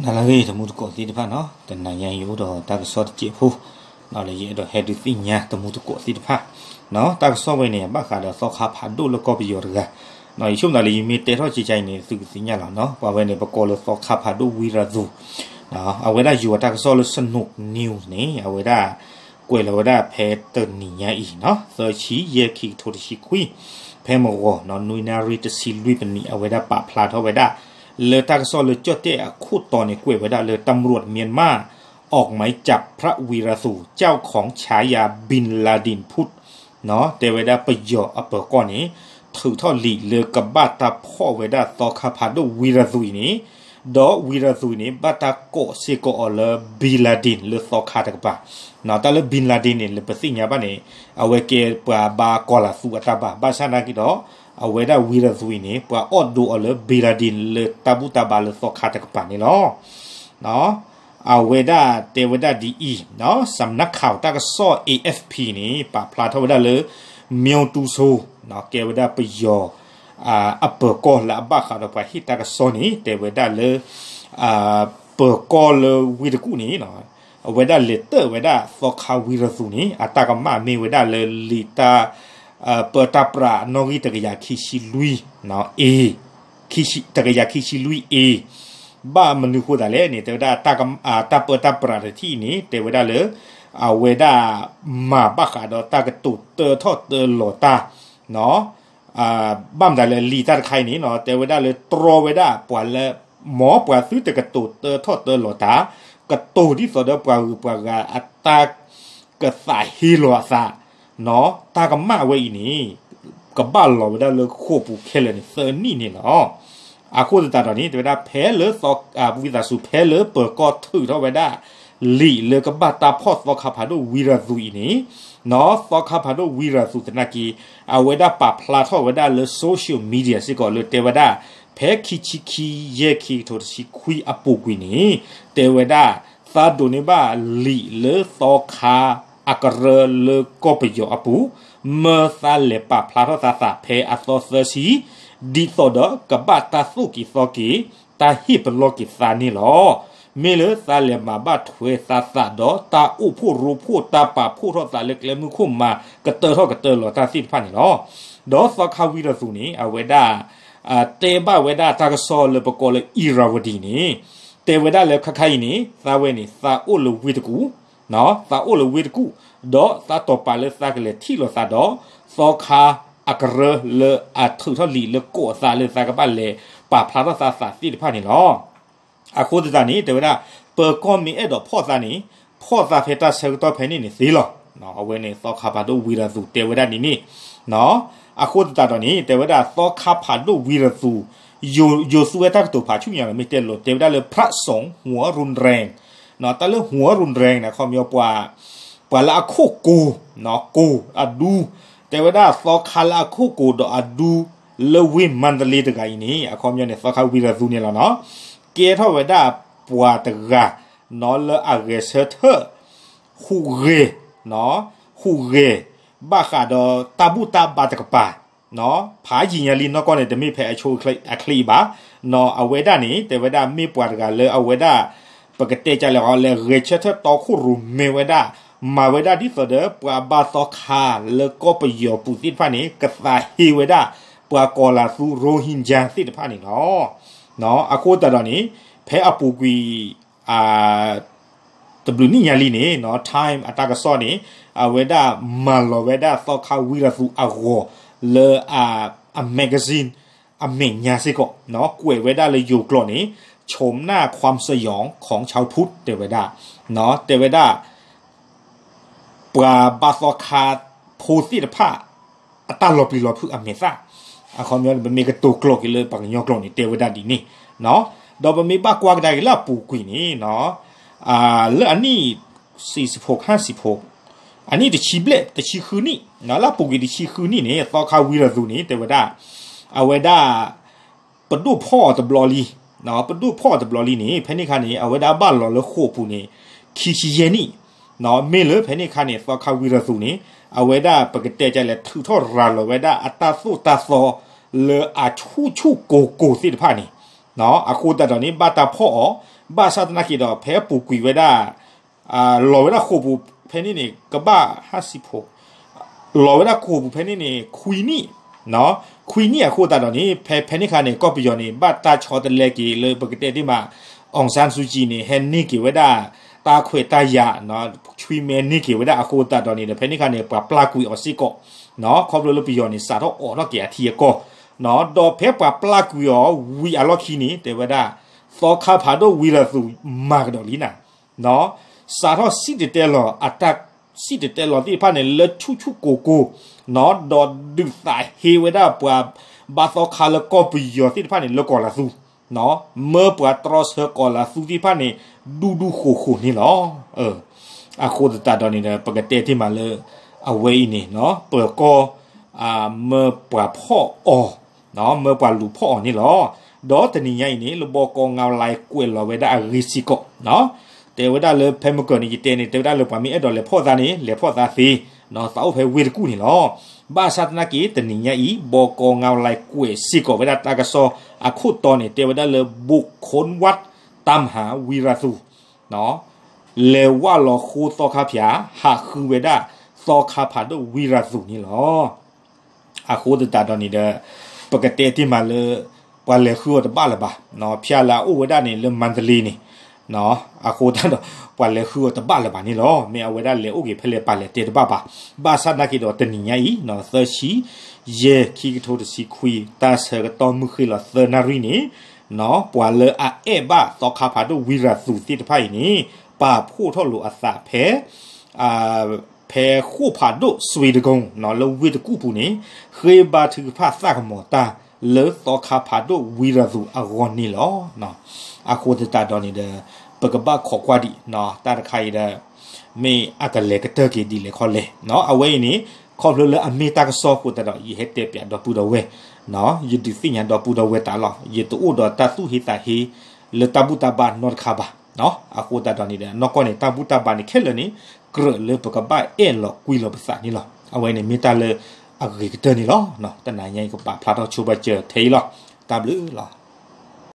နလၢအဂ့ၤ တမူတကိးသ့ၣ်တဖၣ်နီၤ, တနၤညါအံၤအိၣ်ဒီးတၢ်ကစီၣ်တစဲးဖိ, ဒီးယအဲၣ်ဒိးဟဲဒုးသ့ၣ်ညါတမူတကိးသ့ၣ်တဖၣ်, တၢ်ကစီၣ်ဝဲန့ၣ် ဘၣ်ဃးဒီးသီခါဖးဒိၣ်လၢကီၢ်ပယီၤတဂၤ, ယဆိကမိၣ်သးလၢယမ့ၢ်တဲထီၣ်ကကါအံၤန့ၣ် သုကသ့ၣ်ညါလီၤနီၤ, ပှၤဝဲန့ၣ် ပကိးလၢသီခါဖးဒိၣ်ဝံရသူၣ်, အဝဲဒၣ်ယိၤတၢ်ကစီၣ်လၢ Snow News န့ၣ် အဝဲဒၣ် ကွဲးလီၤဝဲဒၣ်ဖဲတနံၤညါအံၤနီၤ, သၢဆံယဲၢ် ခံကထိတဆံခွံ, ဖဲမုၢ်ဂီၤနီၤ နွံနၣ်ရံၣ်တဆံလွံၢ်ပနံး အဝဲဒၣ်ပာ်ဖျါထီၣ်ဝဲဒၣ် လၢတၢ်ကစီၣ်လၢကၠီၣ်တဲၣ်အခိၣ်တီန့ၣ် ကွဲးဝဲဒၣ်လၢ ตำรวจเมียนมาออกหมายจับพระวีรสูร เจ้าของฉายาบินลาดิน พุทธ တဲဝဲဒၣ်ပယီၤအပၢၤကီၢ်န့ၣ် ထုးထီၣ်လံာ်လၢကဘၣ်တၢ်ဖီၣ်ဝဲဒၣ်သီခါဖးဒိၣ်ဝံရသူၣ်အံၤန့ၣ်, ဒီးဝံရသူၣ်အံၤန့ၣ် ဘၣ်တၢ်ကိးစ့ၢ်ကီးအီၤလၢ bin Laden လၢသီခါတကပၤ, တၢ်လၢ bin Laden န့ၣ် လၢပသ့ၣ်ညါဘၣ်န့ၣ် အဝဲကဲပှၤဘါကီၤလၤသူအတၢ်ဘါ, ဘၣ်ဆၣ်နာ်က့ဒီး အဝဲဒၣ်ဝံရသူၣ်အံၤန့ၣ် ပှၤအီၣ်ဒိးအီၤလၢ bin Laden လၢတၢ်ဘူၣ်တၢ်ဘါလၢသီခါတကပၤန့ၣ်လီၤ. အဝဲဒၣ်တဲဝဲဒၣ်ဒ်အံၤ, စးနါခးတၢ်ကစီၣ် A F P န့ၣ် ပာ်ဖျါထီၣ်ဝဲဒၣ်လၢ မျိုးတူးစိ ကဲဝဲဒၣ်ပယီၤ အပၢၤကီၢ်လၢအဘၣ်ဃးဒီးပှၤဟ့ၣ်တၢ်ကစီၣ်န့ၣ် တဲဝဲဒၣ်လၢ ပၢၤကီၢ်လၢဝ့ၢ်တကူၣ်န့ၣ် အဝဲဒၣ်လဲၤတၢၣ်ဝဲဒၣ်သီခါဝံရသူၣ်န့ၣ် အတၢ်ကမၣ်မ့ၢ်ဝဲဒၣ်လၢလံာ်တၢ် ပၢတၢ်ပြးနီၣ်ဂံၢ်တကယၤခံဆံလွံၢ် A တကယၤခံဆံလွံၢ် A ဘၣ်မနုၤဃိသးလဲၣ်န့ၣ် တဲဝဲဒၣ် တၢ်ပၢတၢ်ပြးတထံၣ်အံၤန့ၣ် တဲဝဲဒၣ်လၢ အဝဲဒၣ်မၤဘၣ်ဃးဒီးတၢ်ကတိၤတၢထီၣ်တၢလီၤတၢ် ဘၣ်မတၤလဲၣ် လံာ်တၢ်တခါအံၤန့ၣ် တဲဝဲဒၣ်လၢတြီဝဲဒၣ်ပှၤလၢ မ်ပှၤသုတကတိၤတၢထီၣ်တၢလီၤတၢ် ကတိၤဒ်သိးဒီးပှၤဂုၤပှၤဂၤအတၢ်ကသးဟ့လီၤအသး တၢ်ကမၣ်ဝဲအံၤန့ၣ် ကဘၣ်လီၤဝဲဒၣ်လၢဃိာ်ပူၤခဲလၢာ်န့ၣ် သၢနံၣ်န့ၣ်လီၤ. အဃိသတးဒီးန့ၣ် တဲဝဲဒၣ်ဖဲလၢ ဝံသးစူၤ ဖဲလၢပၢၤကီၢ်ထုးထီၣ်ဝဲဒၣ် လံာ်လၢကဘၣ်တၢ်ဖီၣ်သီခါဖးဒိၣ်ဝံရသူၣ်အံၤန့ၣ် သီခါဖးဒိၣ်ဝံရသူၣ်သနာ်က့ အဝဲဒၣ်ပာ်ဖျါထီၣ်ဝဲဒၣ်လၢ social media စ့ၢ်ကီးလၢတဲဝဲဒၣ် ဖဲခံဆံခံ ယဲၢ် ခံကထိတဆံခွံအပူၤကွံာ်န့ၣ် တဲဝဲဒၣ် သးဒိးန့ၢ်ဘၣ်လံာ်လၢသီခါအကရၢလၢကီၢ်ပယီၤအပူၤ မၢသးလဲၤပာ်ဖျါထီၣ်သးသးဖဲအသီသၢဆံ ဒ်သိးဒီးကဘၣ်တၢ်သိၣ်က့ၤသီက့ၤ တၢ်ဟ့ၣ်ပလီၢ်က့ၤသးန့ၣ်လီၤ. မ့ၢ်လၢသးလဲၤမၤဘၣ်ထွဲသးသးဒီးတၢ်အိၣ်ဖှိၣ်ရိဖှိၣ် တၢ်ပာ်ဖှိၣ်ထီၣ်သးလၢကျဲမုၢ်ခိၣ်မၤကတၢၢ်ထီၣ်ကတၢၢ်လီၤတၢ်သ့ၣ်တဖၣ်န့ၣ်လီၤ. ဒီးသီခါဝံရသူၣ်န့ၣ် အဝဲဒၣ် တဲဘၣ်ဝဲဒၣ်တၢ်ကစီၣ်လၢပကိးလၢ Irrawaddy န့ၣ် တဲဝဲဒၣ်လၢခါခါအံၤန့ၣ် သးဝဲန့ၣ် သးအိၣ်လၢဝ့ၢ်တကူၣ် သးအိၣ်လၢဝ့ၢ်တကူၣ် ဒီးသးတီၢ်ပာ်လၢသးကလဲၤထံၣ်လိာ်သးဒီး သီခါအကရၢလၢအထုးထီၣ်လံာ်လၢကိးအသးလၢသးကဘၣ်လဲၤပာ်ဖျါထီၣ်သးသးသ့ၣ်တဖၣ်န့ၣ်လီၤ. အဃိသတးန့ၣ် တဲဝဲဒၣ် ပၢၤကီၢ်မ့ၢ်အဲၣ်ဒိးဖီၣ်သးန့ၣ် ဖီၣ်သးဖဲတၢ်ဆၢကတီၢ်ဖဲန့ၣ်န့ၣ်သ့လီၤ. အဝဲန့ၣ် သီခါဖးဒိၣ်ဝံရသူၣ်တဲဝဲဒၣ်ဒ်န့ၣ် အဃိသတးဒီးန့ၣ် တဲဝဲဒၣ်သီခါဖးဒိၣ်ဝံရသူၣ် ယိၤသူဝဲတၢ်ကတိၤဖးဆူညါလီၤ မ့ၢ်တဲလိာ် တဲဝဲဒၣ်လၢ พระสงฆ์หัวรุนแรง တၢ်လၢ หัวรุนแรง န့ၣ် အခီပညီ ပှၤလၢအခိၣ်ကိၤ ကိၤအဒူ တဲဝဲဒၣ်သီခါလၢအခိၣ်ကိၤဒီးအဒူ လၢဝ့ၢ်မါတလ့တဂၤအံၤန့ၣ် အခီပညီန့ၣ် သီခါဝံရသူၣ်န့ၣ်လီၤနီၤ ကဲထီၣ်ဝဲဒၣ်ပှၤတဂၤ လၢအဂဲၤဆၢထၢၣ် ဟူးဂဲၤ ဟူးဂဲၤ ဘၣ်ဃးဒီးတၢ်ဘူၣ်တၢ်ဘါတကပၤ ဖးယံာ်ညါလံနီၢ်ကီၢ်န့ၣ် တမ့ၢ်ဖဲအဆိအချ့အံၤဘၣ် အဝဲဒၣ်န့ၣ် တဲဝဲဒၣ်မ့ၢ်ပှၤတဂၤလၢအဝဲဒၣ် ပကတဲကလဲၣ် လဲၤဂဲၤဆၢထၢၣ်တီခိၣ်ရိၣ်မဲဝဲဒၣ် မၤဝဲဒၣ်ဒ်သိးဒီး ပှၤဘါသီခါလၢကီၢ်ပယီၤပူၤသ့ၣ်တဖၣ်န့ၣ် ကသးဟ့ဝဲဒၣ် ပှၤကီၤလၤသူ Rohingya သ့ၣ်တဖၣ်န့ၣ်လီၤ. အဃိသတးဒီးန့ၣ် ဖဲအပူၤကွံာ် တဘျုးနံၣ်ညါလံန့ၣ် Time အတၢ်ကစီၣ်န့ၣ် အဝဲဒၣ်မၤလီၤဝဲဒၣ်သီခါဝံရသူၣ်အဂီၤလၢ အ magazine အမဲာ်ညါစ့ၢ်ကီး ကွဲးဝဲဒၣ်လၢယိၤကျိာ်န့ၣ် ชมหน้าความสยองของชาวพุทธ တဲဝဲဒၣ် တဲဝဲဒၣ် ပှၤဘါသီခါဖိသ့ၣ်တဖၣ် အတၢ်လီၤပျံၤလီၤဖုးအမဲာ်သၣ် အခီပညီ ပမ့ၢ်ကတိၤကျိာ်က့ၤလၢပှၤကညီကျိာ်န့ၣ် တဲဝဲဒၣ်ဒ်န့ၣ် ဒီးပမ့ၢ်ဘၣ်ကွၢ်ကဒါက့ၤလၢအပူၤကွံာ်န့ၣ် လၢအနံၣ် စံးစဖိးခၣ်စံးဖိး အနံၣ်တဆံဘျဲၣ် တဆံဃုနံၣ် လၢအပူၤကွံာ်တဆံဃုနံၣ်န့ၣ် သီခါဝံရသူၣ်န့ၣ် တဲဝဲဒၣ် အဝဲဒၣ် ပဒိၣ်ဖီၣ်အီၤတဘျီလံ ပဒိၣ်ဖီၣ်အီၤတဘျီလံန့ၣ် ဖဲန့ၣ်ခါန့ၣ် အဝဲဒၣ်ဘၣ်လီၤလၢဃိာ်ပူၤန့ၣ် ခံဆံယဲၢ်နံၣ် မ့ၢ်လၢဖဲန့ၣ်ခါန့ၣ် သီခါဝံရသူၣ်န့ၣ် အဝဲဒၣ်ပကတဲကလဲၣ် ထုးထီၣ်ရၤလီၤဝဲဒၣ်အတၢ်သိၣ်တၢ်သီ လၢအဆူၣ်ဆူၣ်ကိၤကိၤသ့ၣ်တဖၣ်န့ၣ် အဃိသတးဒီးန့ၣ် ဘၣ်တၢ်ဖီၣ်အီၤ, ဘၣ်ဆၣ်သနာ်က့ဒီး ဖဲပူၤကွံာ်ဝဲဒၣ် လီၤဝဲဒၣ်ဃိာ်ပူၤဖဲန့ၣ်န့ၣ် ကဘၣ်ဟးစံးဖိ, လီၤဝဲဒၣ်ဃိာ်ပူၤဖဲန့ၣ်န့ၣ် ခွံနံၣ်, ခွံနံၣ်အဃိသတးဒီးန့ၣ် ဖဲဖဲန့ၣ်ခါန့ၣ် ကီၢ်ပယီၤန့ၣ် ဘၣ်တၢ်ဆီတလဲက့ၤလၢပကတဲတ့ၢ်မး အောင်ဆန်းစုကြည်န့ၣ် ဟဲန့ၢ်က့ၤဝဲဒၣ် တၢ်ခွဲးတၢ်ယာ်, ဆွံမဲန့ၢ်က့ၤဝဲဒၣ်အဃိသတးဒီးန့ၣ်ဒီး ဖဲန့ၣ်ခါန့ၣ် ပှၤပျၢ်ကွံာ်အီၤစ့ၢ်ကီး, ခီဖျိလၢပယီၤန့ၣ် စးထီၣ်အိးထီၣ်က့ၤအထံအကီၢ်, ဒီးဖဲပှၤပျၢ်ကွံာ်အီၤဝံၤအလီၢ်ခံန့ၣ် တဲဝဲဒၣ် သီခါဖးဒိၣ်ဝံရသူၣ်မၤကဒီးလံနၤ စးထီၣ်စံၣ်တဲၤတဲလီၤအတၢ်စံၣ်တဲၤတဲလီၤသ့ၣ်တဖၣ်န့ၣ် လၢဆူၣ်ဆူၣ်ကိၢ်ကိၢ်, ဒီးဒုးသးဟ့ဝဲဒၣ်ပှၤဘါသီခါလၢကီၢ်ပယီၤသ့ၣ်တဖၣ်န့ၣ် လၢကီးလၤသူ, မၢပှၤတြီဆၢကီးလၤသူသ့ၣ်တဖၣ်န့ၣ် ဒူဒူဃိာ်ဃိာ်န့ၣ်လီၤ. အဃိသတးဒီးန့ၣ်ဒီး ပကတဲတ့ၢ်မးလၢ အဝဲအံၤန့ၣ် ပၢၤကီၢ် မၢပှၤဖီၣ်အီၤ, မၢပှၤလူၤဖီၣ်အီၤန့ၣ်လီၤ. ဒီးတနံၤညါအံၤန့ၣ် လၢဘီကီငါလၢ်ကွဲးလီၤဝဲဒၣ်အဂ့ၢ်စ့ၢ်ကီး, တဲဝဲဒၣ်လၢဖဲမုၢ်ကၢၤန့ၣ် ယတဲန့ၣ် တဲဝဲဒၣ်လၢပှၤမ့ၢ်အဲၣ်ဒိးလဲၤဖီၣ်သးန့ၣ် လဲၤဖီၣ်သးသ့, သးအိၣ်ဖဲဝ့ၢ်တကူၣ်န့ၣ်လီၤ. ဘၣ်ဆၣ်သနာ်က့ တနံၤညါအံၤ ဘီကီငါလၢ်ကွဲးစ့ၢ်ကီးဝဲဒၣ်တၢ်ကစီၣ်အခိၣ်တီန့ၣ် တဲဝဲဒၣ်လၢ บุคคลวัดตามหาวีรสุ လဲၤဝၢ်လီၤဃိသီခါဖၠး ဟးဃုဝဲဒၣ်သီခါဖးဒိၣ်ဝံရသူၣ်န့ၣ်လီၤ. အဃိသတးဒီးန့ၣ်ဒီး ပကတဲတ့ၢ်မးလၢ ပှၤလဲၤဃုအီၤတဘၣ်လၢၤဘၣ်, ဖၠးလၢအအိၣ်ဝဲဒၣ်န့ၣ်လၢမၤတလ့န့ၣ်, အဃိသတးဒီး ပှၤလဲၤဃုအီၤတဘၣ်လၢၤဘၣ်န့ၣ်လီၤ. မ့ၢ်အဝဲဒၣ်လဲၤအိၣ်က့ၤဖဲလဲၣ်ပာ်လဲၣ်တဲတဘၣ်ဘၣ်. ဘၣ်ဆၣ်သနာ်က့ဒီးတနံၤညါအံၤ သၢဆံယဲၢ် ခံကထိတဆံခွံ တၢ်ဆၢကတီၢ်မုၢ်ဃ့ၢ်လီၤသၢနၣ်ရံၣ်န့ၣ် ပှၤလၢအအဲၣ်ဘၣ်သီခါဖးဒိၣ်ဝံရသူၣ်သ့ၣ်တဖၣ်အံၤန့ၣ် ပာ်ဖှိၣ်ထီၣ်လိာ်အသးဖဲ ဖဲဃိၣ်ဖးဒိၣ်စွ့တကိ လၢဝ့ၢ်တကူၣ်ပူၤန့ၣ် ဃ့ဘါထုကဖၣ်သၣ်ကမီၤတၢ်လၢသီခါဖးဒိၣ်ဝံရသူၣ်အဂီၢ်န့ၣ်လီၤ. အဃိသတးဒီးန့ၣ်ဒီး ပကဘၣ်ခိးကွၢ်ဒံး တၢ်တခါအံၤဒီး မ့ၢ်အကလဲၤကတၢၢ်က့ၤဒ်လဲၣ်ခီလဲၣ်. အဝဲအံၤန့ၣ် ခီဖျိလၢအမ့ၢ်တၢ်ကစီၣ်အဃိသတးဒီး ယဟဲတဲပၠးဒီပုၢ်ဒီဝဲၢ်, ယဒုးသ့ၣ်ညါဒီပုၢ်ဒီဝဲၢ်တၢ်လီၤ. ယတအိၣ်ဒီးတၢ်သူၣ်ဟ့သးဟ့ လၢတၢ်ဘူၣ်တၢ်ဘါနီတခါဘၣ်. အဃိသတးဒီးန့ၣ်ဒီး နီၢ်ကီၢ်န့ၣ် တၢ်ဘူၣ်တၢ်ဘါန့ၣ်ခဲလၢာ်န့ၣ် ကြၢးလၢပကဘၣ်အဲၣ်လီၤကွံလီၤပသးန့ၣ်လီၤ. အဝဲန့ၣ်မ့ၢ်တၢ်လၢအဂ့ၤကတၢၢ်န့ၣ်လီၤ. တနံၤညါအံၤကပာ်ဖျါထီၣ်ဆိပာ်စၢၤထဲအံၤလီၤ. တၢ်ဘျုးလီၤ.